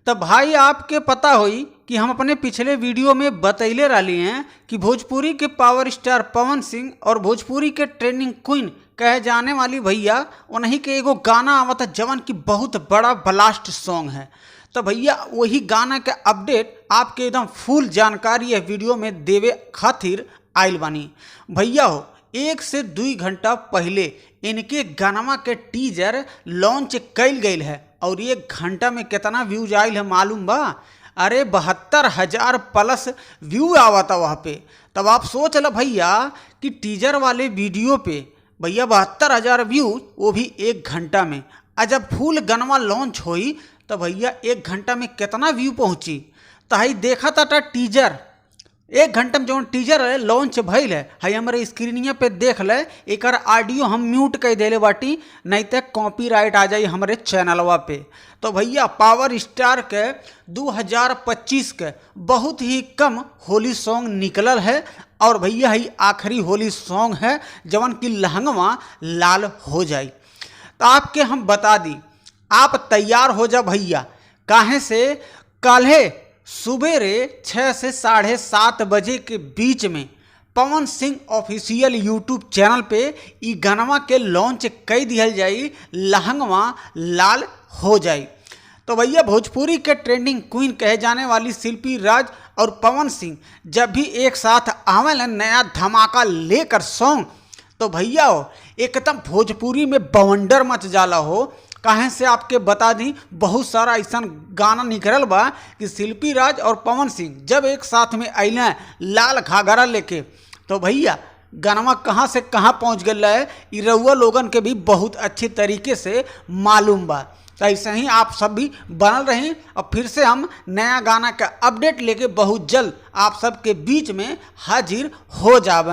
तो भाई आपके पता होई कि हम अपने पिछले वीडियो में बतैले रहली हैं कि भोजपुरी के पावर स्टार पवन सिंह और भोजपुरी के ट्रेंडिंग क्वीन कहे जाने वाली भैया उन्हीं के एगो गाना आवता जवन की बहुत बड़ा ब्लास्ट सॉन्ग है। तो भैया वही गाना के अपडेट आपके एकदम फुल जानकारी यह वीडियो में देवे खातिर आइल बानी। भैया हो 1 से 2 घंटा पहले इनके गाना के टीजर लॉन्च कइल गई है और 1 घंटा में कितना व्यूज आयल है मालूम बा? अरे 72,000 प्लस व्यू आवता वहाँ पे। तब आप सोच लो भैया कि टीजर वाले वीडियो पे भैया 72,000 व्यूज, वो भी 1 घंटा में। और जब फुल गनवा लॉन्च होई तो भैया 1 घंटा में कितना व्यू पहुँची? तो हई देखा था टीजर 1 घंटा में जो टीजर है लॉन्च भइल है, हई हमारे स्क्रीनिया पे देख ले। एकर ऑडियो हम म्यूट कर देले बाटी, नहीं तो कॉपीराइट आ जाई हमारे चैनलवा पे। तो भैया पावर स्टार के 2025 के बहुत ही कम होली सॉन्ग निकलल है और भैया हई आखिरी होली सॉन्ग है जवन की लहंगवा लाल हो जाई। तो आपके हम बता दी, आप तैयार हो जा भैया, काहे से काल्हे सुबेरे 6 से 7:30 बजे के बीच में Pawan Singh official YouTube channel पे ई गानवा के लॉन्च कर दिहल जाई, लहंगवा लाल हो जाई। तो भैया भोजपुरी के ट्रेंडिंग क्वीन कहे जाने वाली शिल्पी राज और पवन सिंह जब भी एक साथ आवेलन नया धमाका लेकर सॉन्ग, तो भैया हो एकदम भोजपुरी में बवंडर मच जाला हो। काहे से आपके बता दी बहुत सारा ऐसा गाना निकलल बा कि शिल्पी राज और पवन सिंह जब एक साथ में अइले लाल घाघरा लेके, तो भैया गानवा कहाँ से कहाँ पहुँच गया है ई रउआ लोगन के भी बहुत अच्छे तरीके से मालूम बा। तो ऐसे ही आप सब भी बनल रहें और फिर से हम नया गाना का अपडेट लेके बहुत जल्द आप सबके बीच में हाजिर हो जावें।